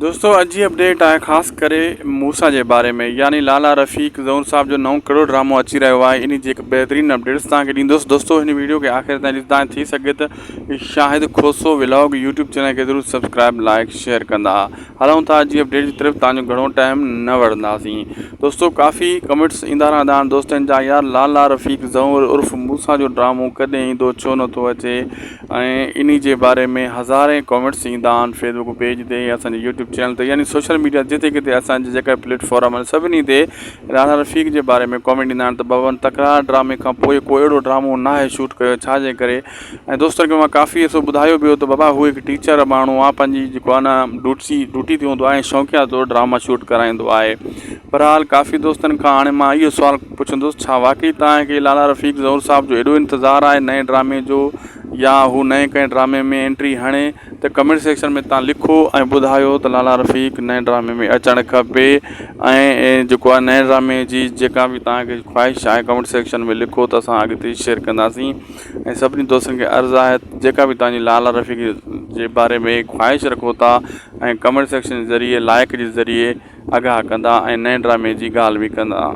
دوستو اڄ جي اپڊيٽ آهي خاص ڪري موسيٰ جي باري ۾ يعني لالا رفيق زئور صاحب جو نئون ڪهڙو ڊرامو اچي رهيو آهي انهي جي هڪ بهترين اپڊيٽس توهان کي ڏيندس دوستو هن ويڊيو کي آخر تائين ڏسندا ۽ ٿي سگهي ته Shahid Khoso vlog YouTube channel کي ضرور سبسڪرائب لائڪ شيئر ڪندا هلون ٿا اڄ جي اپڊيٽ جي طرف توهان جو گهڻو ٽائيم نه وٺنداسين دوستو ڪافي ڪمينٽس ايندا رهندا آهن دوستن جا يار لالا رفيق زئور عرف موسيٰ جو ڊرامو ڪڏهن ايندو ڇو نٿو اچي ۽ انهي جي باري ۾ هزارين ڪامينٽس ايندا آهن فيس بڪ پيج تي يا اسان جي يوٽيوب چينل تي يعني سوشل ميڊيا جتي ڪٿي اسان جي جيڪا پليٽ فارم آهن سڀني تي راڻا رفيق جي باري ۾ ڪامينٽ ايندا آهن ته بابا تڪرار ڊرامي کان پوء ڪو اهڙو ڊرامو ناهي شوٽ ڪيو ڇا جي ڪري ۽ دوستن کي مان ڪافي عرصو ٻڌايو به هو ته بابا هو هڪ ٽيچر ماڻهو آهي پنهنجي جيڪو آهي نه ڊوٽي ڊوٽي تي هوندو آهي ۽ شوقيا طور ڊراما شوٽ ڪرائيندو آهي بهرحال ڪافي دوستن کان هاڻي مان اهو سوال پڇندس ڇا واقعي توهان کي لالا رفيق زئور صاحب جو ايڏو انتظار آهي نئين ڊرامي جو يا هو نئين ڪنهن ڊرامي ۾ انٽري هڻي ته ڪمينٽ سيڪشن ۾ توهان لکو ۽ ٻڌايو ته لالا رفيق نئين ڊرامي ۾ اچڻ کپي ۽ جيڪو آهي نئين ڊرامي جي جيڪا به توهان کي خواهش آهي ڪمينٽ سيڪشن ۾ لکو ته اسان اڳتي شيئر ڪنداسين ۽ سڀني دوستن کي عرض آهي جيڪا به توهان جي لالا رفيق جي باري ۾ خواهش رکو ٿا ۽ ڪمينٽ سيڪشن جي ذريعي لائڪ جي ذريعي آگاهه ڪندا ۽ نئين ڊرامي جي ڳالهه به ڪندا.